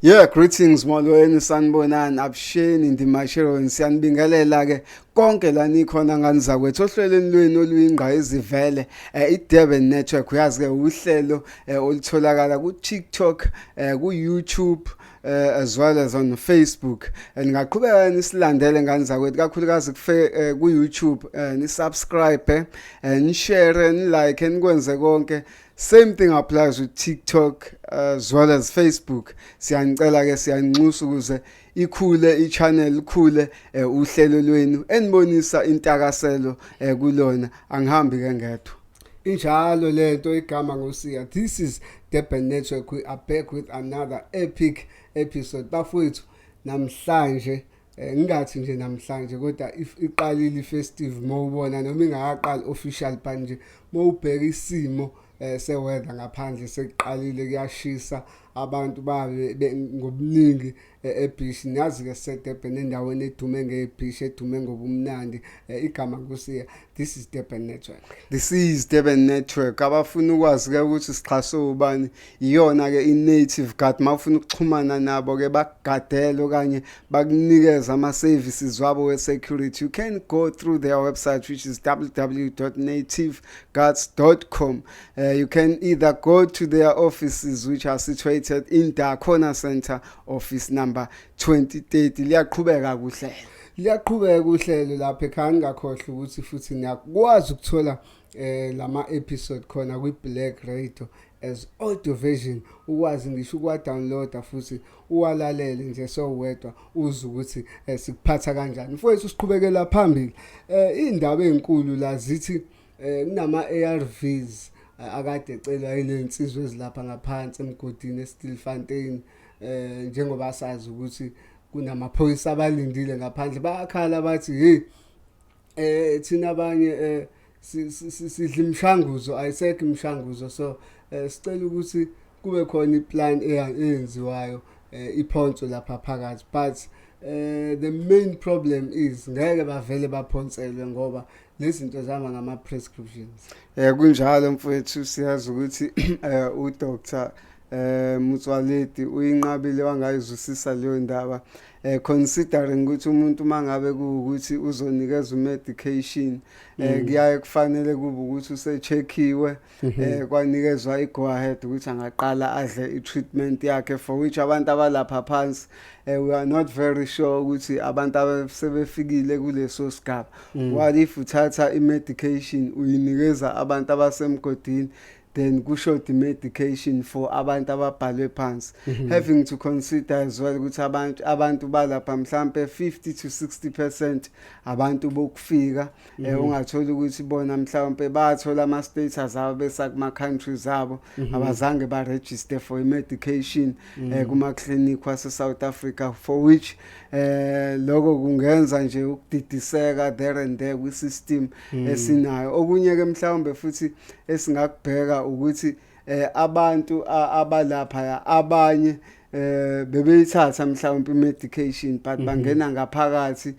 Yeah, greetings, molweni, sanibonani, avuxeni, ndimashero, siyanibingelela ke konke la nikhona ngani zakwethu ohlelweni lwenu oluyingqayizivele, iDurban Network. Uyazi ke uhlelo olutholakala ku TikTok, ku YouTube, as well as on Facebook. Ningaqhubeka nisilandele ngani zakwethu, kakhulukazi ku YouTube, ni subscribe, ni share, ni like, nikwenze konke. Same thing applies with TikTok as well as Facebook. Siyanicela ke, siyanxusa ukuze ikhule i-channel, ikhule uhlelo lwenu enibonisa intakaselo kulona. Angihambi ke ngedwa. Injalo lento, igama nguSiya. This is Durban Network. We are back with another epic episode, bafowethu. Namhlanje, ngingathi nje namhlanje, kodwa if iqalile i-festive mawubona noma ingakaqali official, but nje mawubheka isimo se-weather ngaphandle, sekuqalile kuyashisa, abantu babe ngobuningi ebeach. Niyazi ke siseDurban, endaweni edume ngebeach, edume ngobumnandi. Igama nguSiya. This is Durban Network. This is Durban Network. Abafuna ukwazi ke ukuthi sixhaswe ubani, iyona ke i-Native Guard. Mawufuna ukuxhumana nabo ke, bakugadele okanye bakunikeza ama services wabo we security, you can go through their website, which is www.nativeguards.com. You can either go to their offices, which are situated in Dakona Center, office number 2030. Liyaqhubeka kuhle. Liyaqhubeka uhlelo lapha ekhaya. Ngingakhohlwa ukuthi futhi niyakwazi ukuthola lama episode khona kwi Black Radio as audio version, ukwazi ngisho ukwa downloada futhi uwalalele nje sowedwa, uze ukuthi sikuphatha kanjani, mfowethu. Siqhubekela phambili. Indaba ezinkulu la zithi kunama ARVs akade ecelwa yilensizwe ezilapha ngaphansi emgodini eStilfontein, njengoba sazi ukuthi kunamaphoyisa abalindile ngaphandle. Bayakhala bathi, "Hey, thina abanye sidla imishanguzo, ayisekho imishanguzo, so sicela ukuthi kube khona iplan eyenziwayo, iphonso lapha phakathi." But the main problem is ngeke bavele baphonselwe ngoba lezi zinto zihamba ngama prescriptions. Kunjalo mfowethu, siyazi ukuthi uDr Motsoaledi uyinqabile, wangayizwisisa leyo ndaba, considering ukuthi umuntu mangabe kuwukuthi uzonikeza umedication, kuyaye kufanele kube ukuthi usecheckiwe, kwanikezwa i-go ahead ukuthi angaqala adle i-treatment yakhe, for which abantu abalapha phansi, we are not very sure ukuthi abantu asebefikile kuleso sigaba. What if uthatha i-medication uyinikeza abantu abasemgodini, then kushoda i-medication for abantu ababhalwe phansi? Having to consider as well ukuthi abantu balapha mhlambe 50 to 60% abantu bokufika, ungathola ukuthi bona mhlawumbe bathola ama status abo besa kuma countries abo, abazange ba register for i-medication kuma clinic wase South Africa, for which lokho kungenza nje ukudidiseka there and there kwi system esinayo. Okunye ke mhlawumbe futhi esingakubheka ukuthi abantu abalapha abanye bebeyithatha mhlawumbe imedication, but bangena ngaphakathi,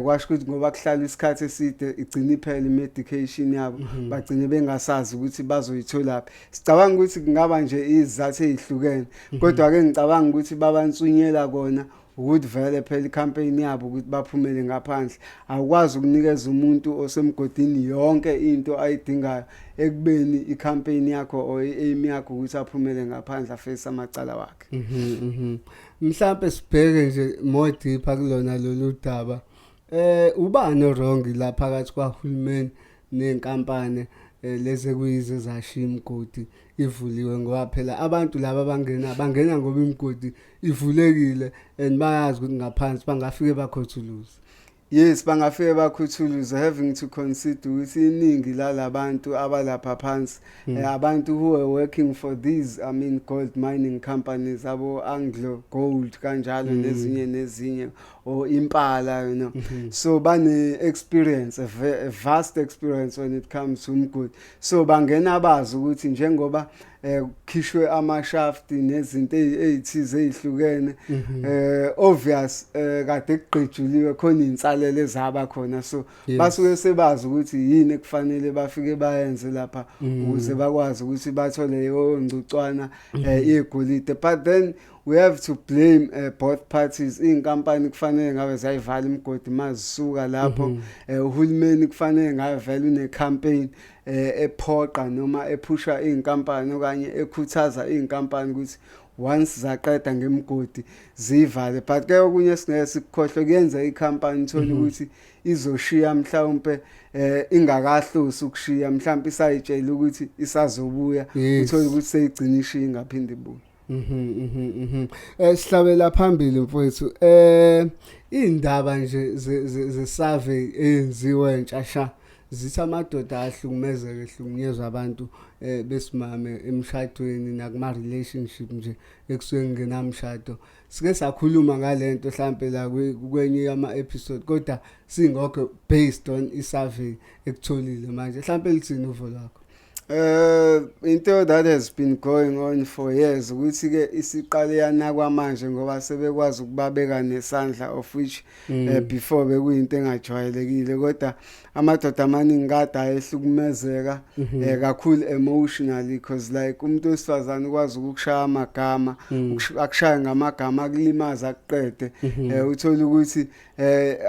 kwasho ukuthi ngoba kuhlala isikhathi eside, igcina iphela imedication yabo, bagcine bengasazi ukuthi bazoyitholaphi. Sicabanga ukuthi kungaba nje izizathu ezihlukene, kodwa ke ngicabanga ukuthi babansunyela kona ukuthi vele phela icampaign yabo ukuthi baphumele ngaphandle. Awukwazi ukunikeza umuntu osemgodini yonke into ayidingayo ekubeni icampaign yakho or i-aim yakho ukuthi aphumele ngaphandle, aface amacala wakhe. Mhlambe sibheke nje more deeper kulona lolu daba. Ubani wrong la phakathi kwahulumeni nenkampani leze kuyize zashiya imigodi ivuliwe? Ngoba phela abantu laba abangena bangena ngoba imigodi ivulekile and bayazi ukuthi ngaphansi bangafike bakhothuluze. Yes, bangafike bakhuthuluze, having to consider ukuthi iningi lalabantu abalapha phansi, abantu who are working for these, I mean, gold mining companies, abo Anglo Gold kanjalo, nezinye nezinye, or Impala. So bane experience, a vast experience when it comes to umgodi. So bangena bazi ukuthi njengoba kukhishwe ama shaft nezinto ezithize ezihlukene, obvious kade kugqijuliwe khona insalelo ezaba khona, so basuke sebazi ukuthi yini ekufanele bafike bayenze lapha ukuze bakwazi ukuthi bathole leyo ngcucwana igolide. But then we have to blame both parties. Iy'nkampani kufanele ngabe zayivala imigodi mazisuka lapho. Uhulumeni kufanele ngabe vele une-campaign ephoqa noma ephusha iy'nkampani okanye ekhuthaza iy'nkampani ukuthi once zaqeda ngemigodi ziyivale. But ke okunye singeke sikukhohlwe, kuyenza ikhampani uthole ukuthi izoshiya mhlawumbe ingakahlosi ukushiya, mhlawumbe isayitshela ukuthi isazobuya, uthole ukuthi seyigcina ishiya ingaphinde ibuye. Sihlabela phambili, mfowethu. Indaba nje ze survey eyenziwe entshasha zithi amadoda ahlukumezeke, ehlukunyezwa abantu besimame emshadweni nakuma relationship nje ekusuke kungenamshado. Sike sakhuluma ngalento mhlambe la kwenye yama episode, kodwa singokho based on i-survey ekutholile manje, mhlambe lithini uvo lwakho? Into that has been going on for years ukuthi ke isiqale yanakwa manje ngoba sebekwazi ukubabeka nesandla, of which before bekuyinto engajwayelekile, kodwa amadoda amaningi kade ayehlukumezeka kakhulu emotionally, because like umuntu wesifazane ukwazi ukukushaya amagama, akushaya ngamagama, akulimaza, akuqede. Uthola ukuthi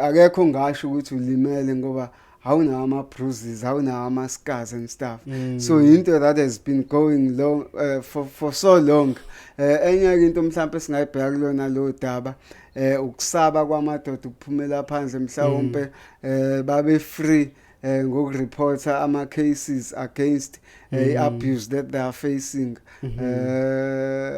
akekho ongasho ukuthi ulimele ngoba awunawo ama bruises, awunawo ama scars and stuff. So into that has been going long for so long. Enye into mhlawumbe singayibheka kulona lo daba, ukusaba kwamadoda ukuphumela phandle, mhlawumbe babe free ngokureporta ama cases against abuse that they are facing.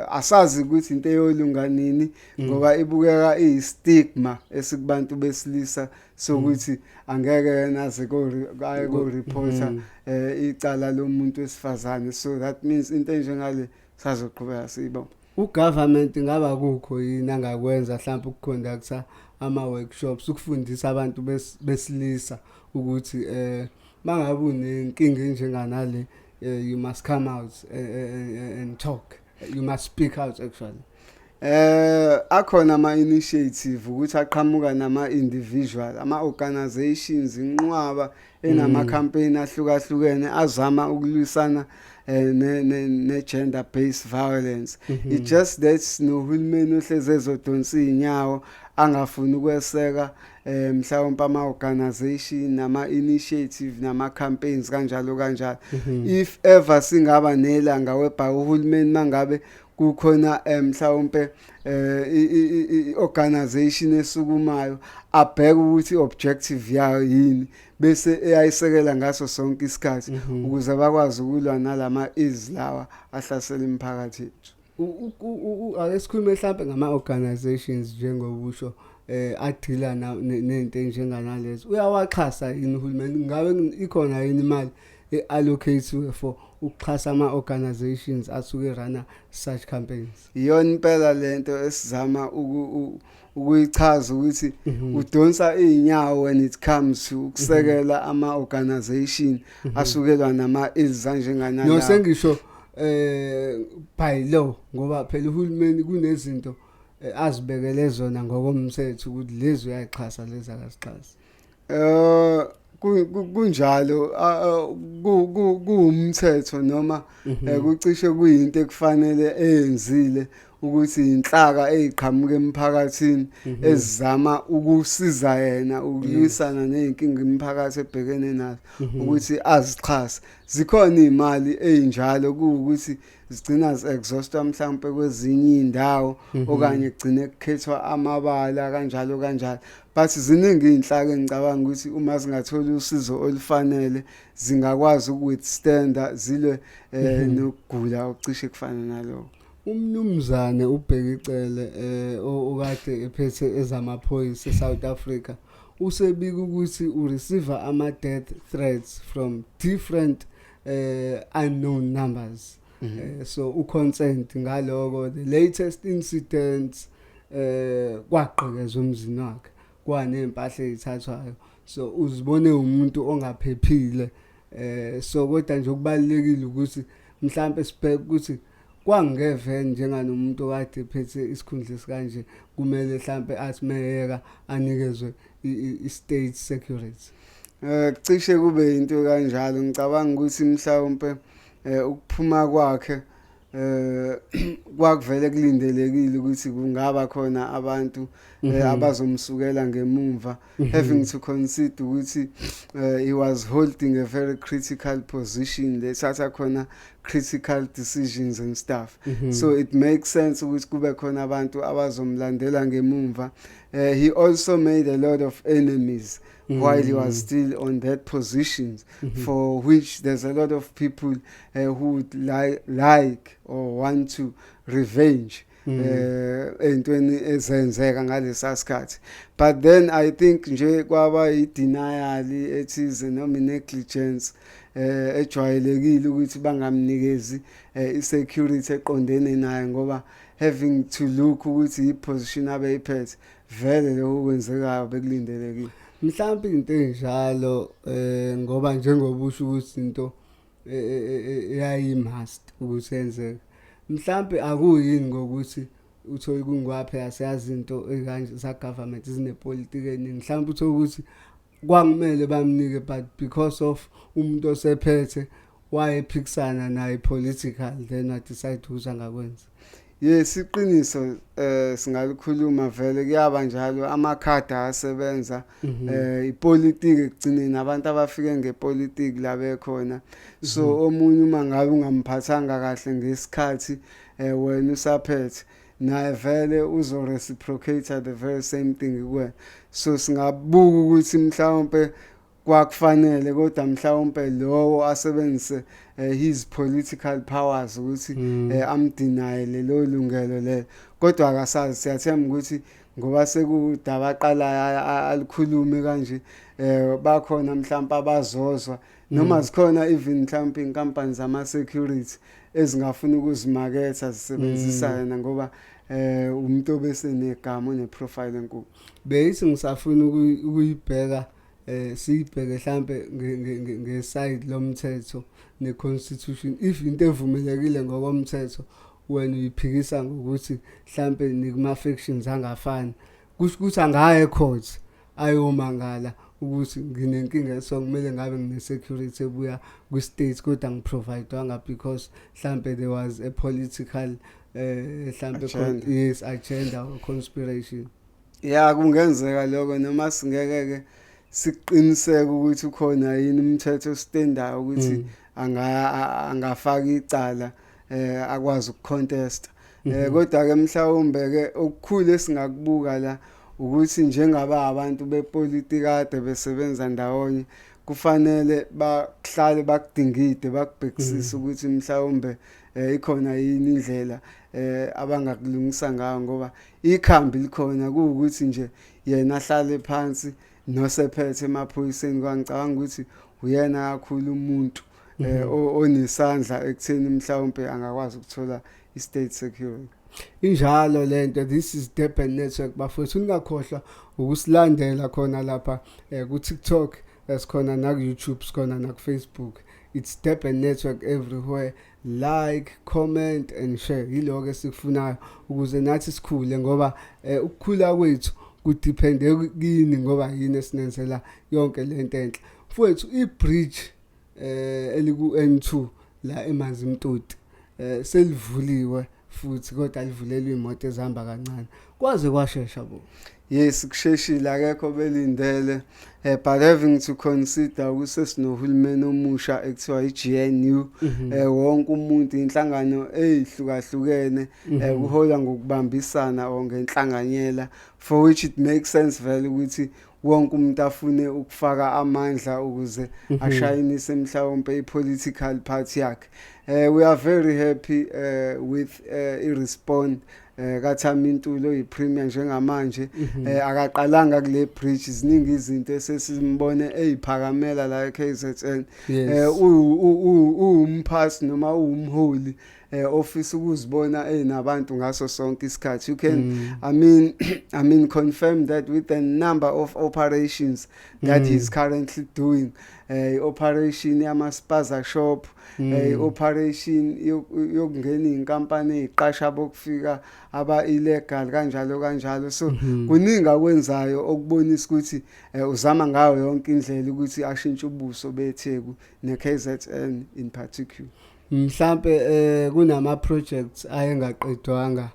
Asazi ukuthi into eyolunga nini ngoba ibukeka iyistigma esikubantu besilisa sokuthi angeke yena aze ko aye ko reporta icala lomuntu wesifazane. So that means into enjengale sazoqhubeka siyibona. Ugovernment ngaba kukho yini angakwenza, mhlawumbe ukuconducta ama workshops ukufundisa abantu besilisa ukuthi mangabe unenkinga enjenganale, you must come out and talk, you must speak out actually? Akhona ama initiative ukuthi aqhamuka nama individual, ama organizations, inqwaba enama campaign ahlukahlukene azama ukulwisana ne gender based violence. It just that nohulumeni ohleze ezodonsa inyawo, angafuni ukweseka mhlawumbe ama organization nama initiative nama campaigns kanjalo kanjalo. If ever singaba nelanga whereby uhulumeni mangabe kukhona mhlawumbe i-organization esukumayo, abheke ukuthi i-objective yayo yini bese eyayisekela ngaso sonke isikhathi ukuze bakwazi ukulwa nalama ills lawa ahlasela imiphakathi yethu. Ake sikhulume mhlambe ngama organizations njengobusho adeala nento enjenganalezo. Uyawaxhasa yini uhulumeni? Ngabe ikhona yini imali e-allocate for ukuxhasa ama organizations asuke runa such campaigns? Iyona impela lento esizama ukuyichaza ukuthi udonsa izinyawo when it comes to ukusekela ama organization asukelwa nama ills anjenganala. No, sengisho by law, ngoba phela uhulumeni kunezinto azibekele zona ngokomthetho ukuthi lezi uyayixhasa, lezi akazixhasi. Kunjalo, kuwumthetho noma kucishe kuyinto ekufanele eyenzile ukuthi inhlaka eziqhamuka emphakathini ezizama ukusiza yena ukulwisana nezinkinga imiphakathi ebhekene nazo ukuthi azixhase. Zikhona izimali ezinjalo, kuwukuthi zigcina zi-exhaustwa mhlawumbe kwezinye iy'ndawo okanye kugcine kukhethwa amabala kanjalo kanjalo, but ziningi iy'nhlaka engicabanga ukuthi uma zingathola usizo olufanele zingakwazi ukuwithstanda, zilwe nokugula okucishe kufana naloko. Umnumzane uBheki Cele, okade ephethe ezamaphoyisa eSouth Africa, usebika ukuthi ureceive ama death threats from different unknown numbers. So uconcerned ngaloko. The latest incidents, kwagqekezwa emzini wakhe, kwanempahla ezithathwayo, so uzibone umuntu ongaphephile. So kodwa nje okubalekile ukuthi mhlambe sibheke ukuthi kwangeve njenganomuntu okade ephethe isikhundla esikanje, kumele mhlambe athi meyeka anikezwe i-state security. Cishe kube into kanjalo. Ngicabanga ukuthi mhlawumbe ukuphuma kwakhe Kwakuvele kulindelekile ukuthi kungaba khona abantu abazomsukela ngemumva, having to consider ukuthi he was holding a very critical position, lethatha khona critical decisions and stuff. So it makes sense ukuthi kube khona abantu abazomlandela ngemumva. He also made a lot of enemies while he was still on that position, for which there's a lot of people who would like or want to revenge entweni ezenzeka ngalesa sikhathi. But then I think nje kwaba i-denial ethize noma i-negligence ejwayelekile ukuthi bangamnikezi i-security eqondene naye, ngoba having to look ukuthi i-position abeyiphethe, vele lokho kwenzekayo bekulindelekile. Mhlawumbe into enjalo, ngoba njengoba usho ukuthi into yayi-must ukuthi yenzeke, mhlambe akuyini ngokuthi uthole kungwaphe siyazi into ekanje za government zinepolitiki eningi, mhlawumbe uthole ukuthi kwakumele bamnike, but because of umuntu osephethe wayephikisana naye political, then wa decide ukuthi angakwenza. Yes, iqiniso singalikhuluma vele, kuyaba njalo, amakhadi asebenza ipolitiki ekugcineni, abantu abafike ngepolitiki la bekhona. So omunye uma ngabe ungamphathanga kahle ngesikhathi wena usaphethe, naye vele uzo reciprocate the very same thing kuwena. So singabuka ukuthi mhlawumbe kwakufanele, kodwa mhlawumbe lowo asebenzise his political powers ukuthi amdeny lelo lungelo lelo, kodwa akasazi. Siyathemba ukuthi ngoba sekudaba aqalayo alikhulume kanje, bakhona mhlawumbe abazozwa noma zikhona even mhlawumbe inkampani zama security ezingafuna ukuzimaketha zisebenzisa yena, ngoba umuntu obese negama, oneprofile enkulu. Beyithi ngisafuna ukuyibheka, siyibheke mhlambe ngeside lomthetho neconstitution, if into evumelekile ngokomthetho wena uyiphikisa ngokuthi mhlambe nikuma factions angafani, kusho ukuthi angaye ecourt ayomangala ukuthi nginenkinga, so kumele ngabe ngine security ebuya kwi-state, kodwa ngiprovidewanga because mhlambe there was a political mhlambe Agenda. Yes, agenda or conspiration. Ya, kungenzeka lokho, noma singeke ke siqiniseke ukuthi ukhona yini umthetho ostandayo ukuthi angafaka icala, akwazi ukucontest. Kodwa ke mhlawumbe ke okukhulu esingakubuka la ukuthi njengaba abantu bepolitiki kade besebenza ndawonye, kufanele bahlale bakudingide, bakubhekisise ukuthi mhlawumbe ikhona yini indlela abangakulungisa ngayo, ngoba ikhambi likhona, kuwukuthi nje yena ahlale phansi nosephethe emaphoyiseni. Kwangicabanga ukuthi uyena kakhulu umuntu onesandla ekutheni mhlawumbe angakwazi ukuthola i-state security. Injalo lento. This is Durban Network, bafowethu. Ningakhohlwa ukusilandela khona lapha ku TikTok, esikhona na ku YouTube, sikhona na ku Facebook. It's Durban Network everywhere. Like, comment and share, yiloko esikufunayo ukuze nathi sikhule, ngoba ukukhula kwethu kudepende kini, ngoba yini esinenzela yonke lento enhle. Mfowethu, i-bridge eliku N2 la eManzimtoti selivuliwe futhi, kodwa livulelwe imoto ezihamba kancane. Kwaze kwashesha bo. Yes, kusheshile, akekho belindele, but having to consider ukuthi sesinohulumeni omusha ekuthiwa i-GNU, wonke umuntu, inhlangano ezihlukahlukene, kuholwa ngokubambisana or ngenhlanganyela, for which it makes sense vele ukuthi wonke umuntu afune ukufaka amandla ukuze ashayinise mhlawumbe i-political party yakhe. We are very happy with i-respond kaThami Ntuli oyi-premier njengamanje. Akaqalanga kule bridge, ziningi izinto esesimbone eyiphakamela la eKZN. Uwumphathi noma uwumholi ofisa ukuzibona enabantu ngaso sonke isikhathi. You can I mean confirm that with the number of operations that he's currently doing, operation yama spaza shop, operation yokungena inkampani eziqasha bokufika aba illegal, kanjalo kanjalo. So kuningi akwenzayo okubonisa ukuthi uzama ngayo yonke indlela ukuthi ashintshe ubuso beTheku neKZN in particular. Mhlambe kunama projects ayengaqedwanga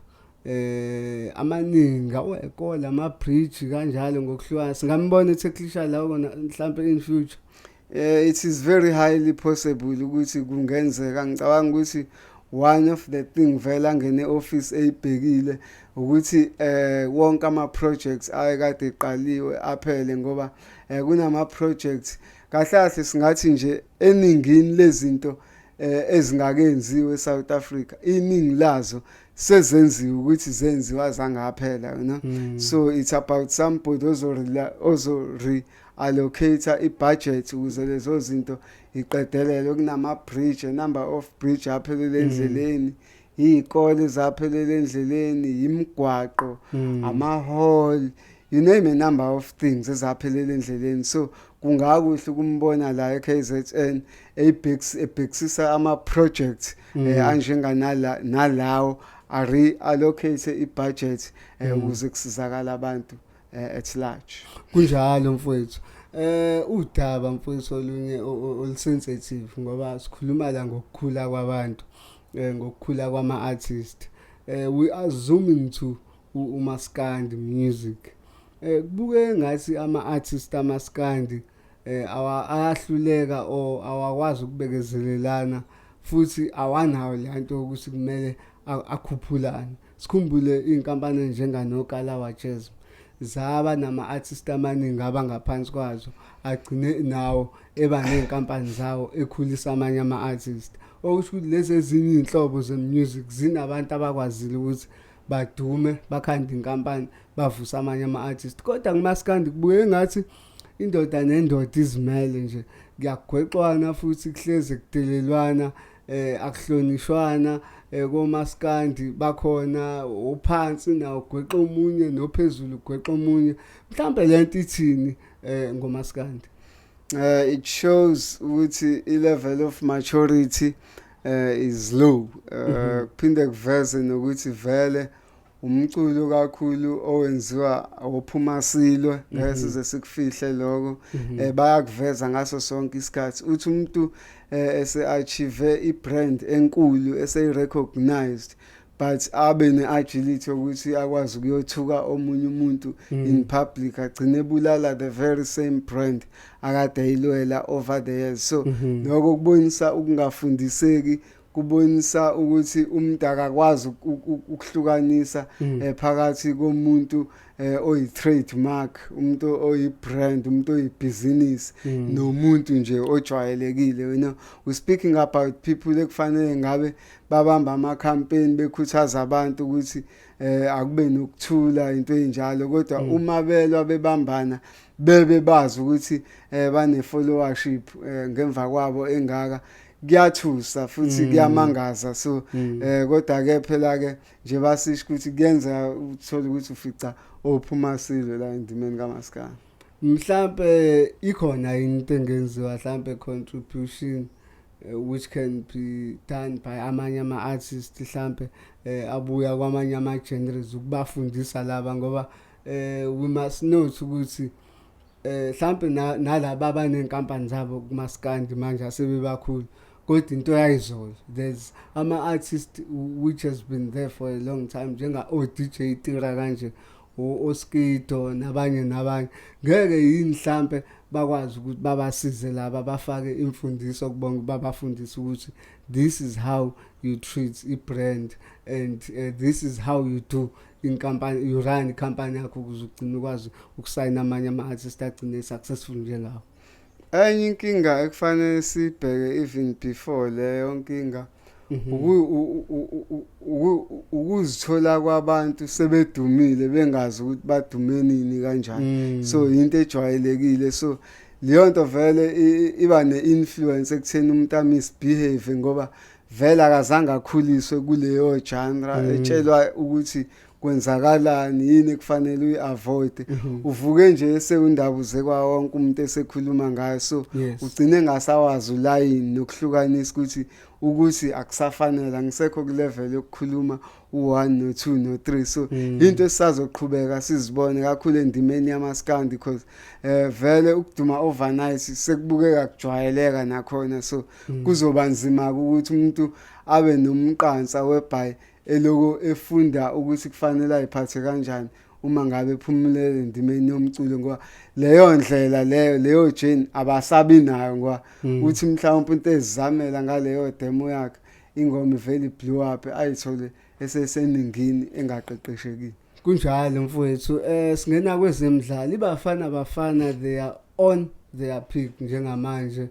amaningi awekole, ama bridge kanjalo ngokuhlukana. Singambona etacklisha lawo kona mhlambe in future? It is very highly possible ukuthi kungenzeka. Ngicabanga ukuthi one of the thing vele angene office eyibhekile ukuthi wonke ama projects ayekade eqaliwe aphele, ngoba kunama projects, kahle kahle singathi nje eningini lezinto ezingakenziwe eSouth Africa, iningi lazo sezenziwe, ukuthi zenziwa zangaphela. So it's about somebody ozo reallocate ibudget ukuze lezo zinto iqedelele. Kunama bridge, a number of bridge aphelele endleleni, izikole zaphelele endleleni, imigwaqo, ama hall, you name a number of things ezaphelele endleleni. So kungakuhle ukumbona la eKZN ebhekisisa ama projects anjenganala nalawo, a reallocate ibudget ukuze kusizakala abantu at large. Kunjalo mfowethu. Udaba mfowethu olunye olusensitive, ngoba sikhuluma la ngokukhula kwabantu, ngokukhula kwama artist. We are zooming to umaskandi music. Kubuke ngathi ama artist amaskandi ayahluleka or awakwazi ukubekezelelana, futhi awanayo lanto ukuthi kumele akhuphulane. Sikhumbule inkampani njenganoKalawa Jazz zaba nama artist amaningi abangaphansi kwazo, agcine nawo eba nezinkampani zawo, ekhulisa amanye ama artist, okusho ukuthi lezi ezinye inhlobo zemusic zinabantu abakwazile ukuthi badume, bakhanda inkampani, bavusa amanye ama artist. Kodwa kumaskandi kubuye ngathi indoda nendoda izimele nje, kuyagwexwana futhi kuhleze kudelelwana, akuhlonishwana. Komaskandi bakhona ophansi nawo gwexa omunye, nophezulu gwexa omunye. Mhlambe lento ithini ngomaskandi? It shows ukuthi i level of maturity is low. Kuphinde kuveze nokuthi vele umculo kakhulu owenziwa ophuma silwe, ngeke size sikufihle lokho. Bayakuveza ngaso sonke isikhathi uthi umuntu ese achieve i-brand enkulu, ese recognized, but abe ne-agility ukuthi akwazi ukuyothuka omunye umuntu in public, agcine ebulala the very same brand akade eyilwela over the years. So lokho kubonisa ukungafundiseki, kubonisa ukuthi umuntu akakwazi ukuhlukanisa phakathi komuntu oyi trademark, umuntu oyi brand, umuntu oyibhizinisi nomuntu nje ojwayelekile. We speaking about people ekufanele ngabe babamba ama campaign, bekhuthaza abantu ukuthi akube nokuthula, into enjalo, kodwa uma belwa bebambana, bebe bazi ukuthi bane followership ngemva kwabo engaka, kuyathusa futhi kuyamangaza. So kodwa ke phela ke nje basisho ukuthi kuyenza uthola ukuthi ufica ophuma silwe la endimeni kaMaskandi. Mhlambe ikhona into engenziwa, mhlambe contribution which can be done by amanye ama artists mhlambe abuya kwamanye ama genres, ukubafundisa laba, ngoba we must note ukuthi mhlambe nalaba abanenkampani zabo kumaskandi manje asebebakhulu, kodwa into yayizolo, there's ama artists which has been there for a long time, njenga o DJ Tira kanje, oSkido nabanye nabanye. Ngeke yini mhlambe bakwazi ukuthi babasize laba, bafake imfundiso kubonke, babafundise ukuthi this is how you treat i brand and this is how you do inkampani, you run inkampani yakho, ukuze ugcine ukwazi ukusayina amanye ama artists agcine successful njengawo? Enye inkinga ekufanele sibheke even before leyo nkinga ukuzithola kwabantu sebedumile bengazi ukuthi badume nini, kanjani. So into ejwayelekile, so leyo nto vele iba ne-influence ekutheni umuntu amisbehave, ngoba vele akazange akhuliswe kuleyo genre, etshelwa ukuthi Kwenzakalani, yini ekufanele uyi-avoid? Uvuke nje esewundabuzekwa, wonke umuntu esekhuluma ngayo, so ugcine engasawazi ulayini nokuhlukanisa ukuthi akusafanele, angisekho ku-level yokukhuluma u-1 no-2 no-3. So into esisazoqhubeka sizibone kakhulu endimeni yamaskandi, because vele ukuduma overnight sekubukeka kujwayeleka nakhona, so kuzoba nzima ukuthi umuntu abe nomqansa whereby eloko efunda ukuthi kufanele ayiphathe kanjani uma ngabe ephumulele endimeni yomculo, ngoba leyo ndlela leyo journey abasabi nayo, ngoba uthi mhlawumbe into ezizamela ngaleyo demo yakhe, ingoma ivele blow up, ayithole eseseningini engaqeqeshekile. Kunjalo mfowethu. Singena kwezemidlalo. IBafana Bafana, they are on their peak njengamanje,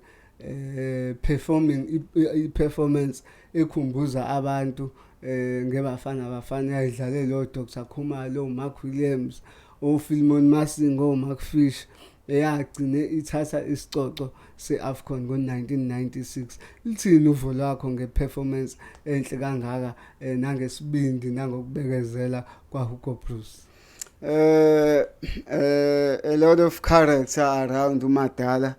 performing i-performance ekhumbuza abantu ngeBafana Bafana yayidlale lo Dr Khumalo, Mark Williams, oPhilemon Masinga, oMark Fish, eyagcine ithatha isicoco seAfcon ngo1996. Lithini uvo lwakho ngeperformance enhle kangaka nangesibindi nangokubekezela kwaHugo Broos? A lot of character around uMadala.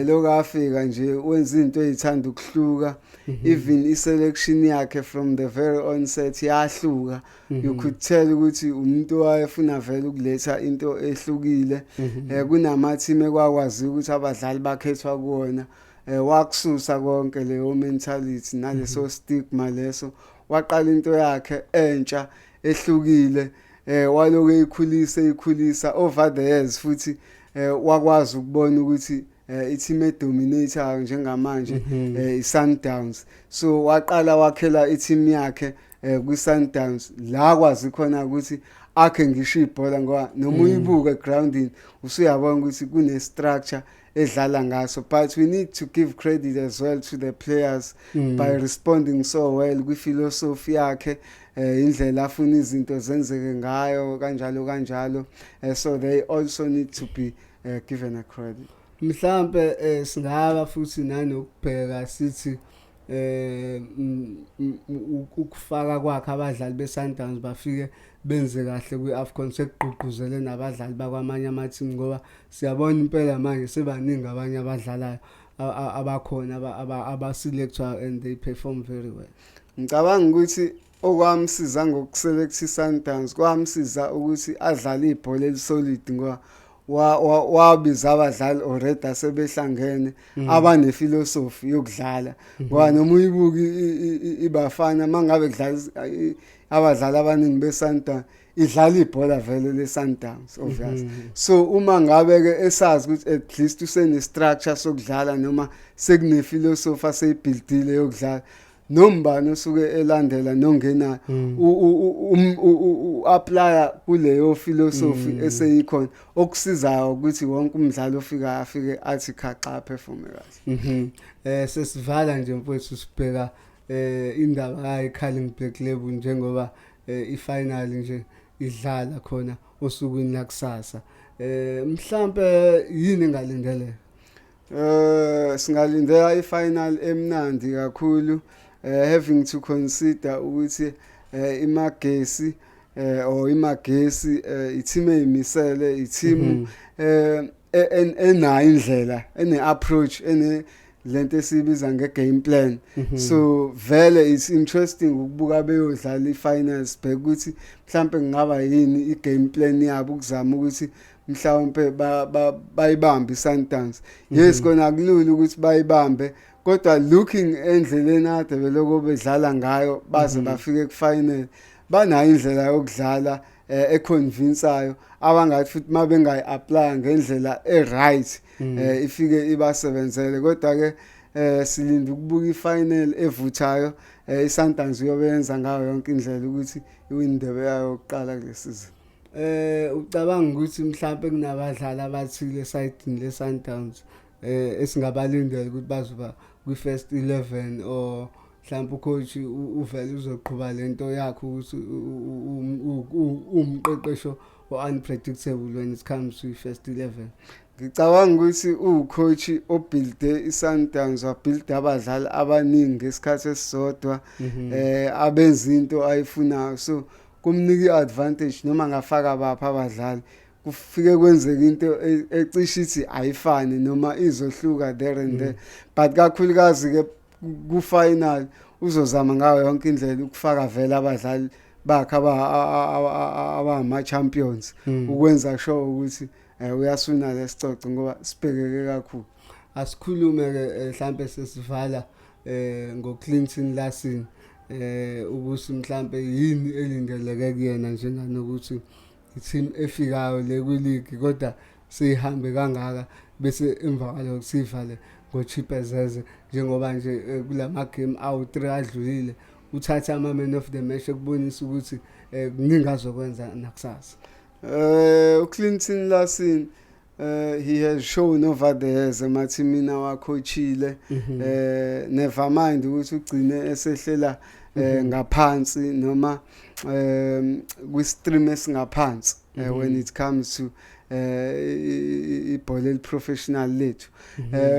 Lokafika nje wenza into ezithanda ukuhluka. Even i-selection yakhe from the very onset yahluka. You could tell ukuthi umuntu owayefuna vele ukuletha into ehlukile. Kunama team ekwakwazi ukuthi abadlali bakhethwa kuwona, wakususa konke leyo mentality naleso stigma leso, waqala into yakhe entsha ehlukile, waloku eyikhulisa eyikhulisa over the years. Futhi wakwazi ukubona ukuthi i-team edominator njengamanje i-Sundowns, so waqala wakhela i-team yakhe kwi-Sundowns, la kwazi khona ukuthi akhe ngisho ibhola, ngoba noma uyibuka egroundini usuyabona ukuthi kune structure edlala ngaso. But we need to give credit as well to the players by responding so well kwi-philosophy yakhe, indlela afuna izinto zenzeke ngayo, kanjalo kanjalo. So they also need to be given a credit. Mhlambe singaba futhi nanokubheka sithi ukufaka kwakhe abadlali beSundowns bafike benze kahle kwiAfcon sekugqugquzele nabadlali bakwamanye ama-team, ngoba siyabona impela manje sebaningi abanye abadlalayo abakhona abaselectwa and they perform very well. Ngicabanga ukuthi okwamsiza ngokuselect iSundowns, kwamsiza ukuthi adlale ibhola elisolid, ngoba wabiza abadlali already asebehlangene abanephilosophy yokudlala, ngoba noma uyibuka iBafana, mangabe kudlala abadlali abaningi beSundowns, idlala ibhola vele leSundowns, obvious. So uma ngabe ke esazi ukuthi at least usene structure sokudlala noma sekune philosophy aseyibuildile yokudlala, nombani osuke elandela nongena u-applya kuleyo philosophy eseyikhona, okusizayo ukuthi wonke umdlali ofika afike athi khaxa, perform kahle. Sesivala nje mfowethu, sibheka indaba kayi Carling Black Label, njengoba ifinal nje idlala khona osukwini lakusasa. Mhlambe yini engalindeleka? Singalindela ifinal emnandi kakhulu, having to consider ukuthi iMagesi or iMagesi i-team eyimisele, i-team enayo indlela, ene approach, ene lento esibiza ngegame plan. So vele it's interesting ukubuka beyodlala ifinals, bheka ukuthi mhlambe kungaba yini igame plan yabo ukuzama ukuthi mhlawumbe bayibambe iSundowns. Yes, kona akulula ukuthi bayibambe, kodwa looking endleleni ade beloko bedlala ngayo baze bafike kufinal, banayo indlela yokudlala econvinceayo, abangathi futhi mabengayi-apply ngendlela e-right ifike ibasebenzele. Kodwa ke silinda ukubuka ifinal evuthayo. iSundowns iyobe yenza ngayo yonke indlela ukuthi iwin indebe yayo yokuqala kule season. Ucabanga ukuthi mhlawumbe kunabadlali abathile esayidini le Sundowns esingabalindela ukuthi bazoba kwi first 11, or mhlawumbe ucoach uvele uzoqhuba lento yakhe ukuthi umqeqesho o-unpredictable when it comes to first 11? Ngicabanga ukuthi ucoach obuilde iSundowns, wabuild abadlali abaningi ngesikhathi esisodwa abenza into ayifunayo, so Kumnika i-advantage noma ngafaka baphi abadlali, kufike kwenzeka into ecishe ithi ayifani noma izohluka there and there, but kakhulukazi ke ku-final uzozama ngayo yonke indlela ukufaka vele abadlali bakhe abama-champions ukwenza sure ukuthi uyaswina lesicoco, ngoba sibhekeke kakhulu. Asikhulume ke mhlambe sesivala ngoClinton Larsen, ukuthi mhlambe yini elindeleke kuyena, njenganokuthi i-team efikayo le kwi-league kodwa sihambe kangaka, bese emva kwalokho sivale ngoChipezeze, njengoba nje kulama game awu3 adlulile uthatha ama man of the match, ekubonisa ukuthi kuningi azokwenza nakusasa? uClinton Larsen, he has shown over the years emathimini awacoachile, never mind ukuthi ugcine esehlela ngaphansi noma kwi-stream esingaphansi when it comes to ibhola eliprofessional lethu.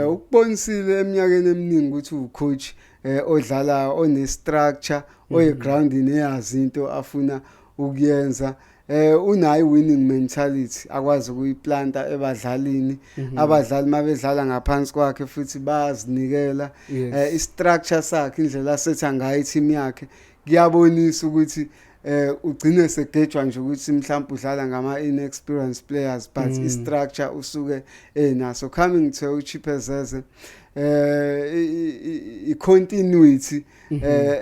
Ukubonisile eminyakeni eminingi ukuthi ucoach odlala one structure, oyiground, neyazi into afuna ukuyenza. Unayo winning mentality akwazi ukuyiplanta ebadlalini. Abadlali mabedlala ngaphansi kwakhe futhi bayazinikela. I-structure sakhe, indlela asetha ngayo i-team yakhe, kuyabonisa ukuthi ugcine segejwa nje ukuthi mhlawumbe udlala ngama inexperienced players, but i-structure usuke enaso. Coming to uChipezeze, i-continuity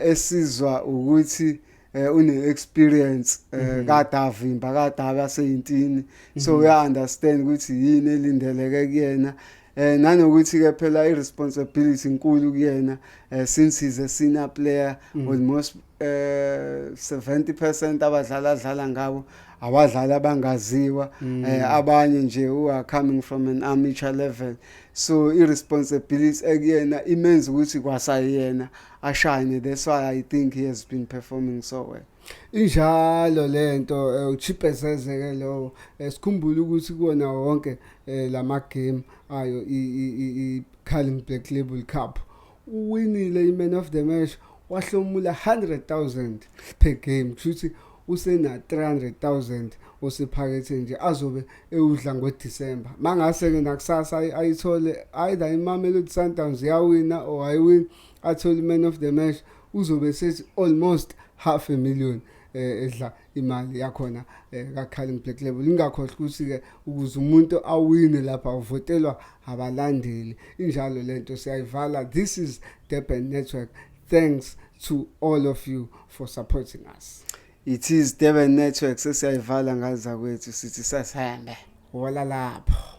esizwa ukuthi une experience, kade avimba, kade abaseyintini, so uya understand ukuthi yini elindeleke kuyena, nanokuthi ke phela i-responsibility inkulu kuyena since he's a senior player. Almost 70% abadlali adlala ngabo abadlali abangaziwa, abanye nje who are coming from an amateur level, so i-responsibility ekuyena imenza ukuthi kwasayena ashine. That's why I think he has been performing so well. Injalo lento, uChipezeze ke lo. Sikhumbule ukuthi kuwona wonke lama game ayo i Carling Black Label Cup uwinile i-man of the match, wahlomula 100,000 per game, kushuthi usena 300,000 osephakethe nje azobe ewudla ngoDecember. Mangase ke nakusasa ayithole either iMamelodi Sundowns yawina or ayiwin, athole man of the match, uzobe sethi almost half a million edla imali yakhona ka Carling Black Label. Ingakhohlwa ukuthi ke ukuze umuntu awine lapha uvotelwa abalandeli. Injalo lento, siyayivala. This is Durban Network. Thanks to all of you for supporting us. It is Durban Network. Sesiyayivala ngaza kwethu, sithi sasihambe. Wala lapho.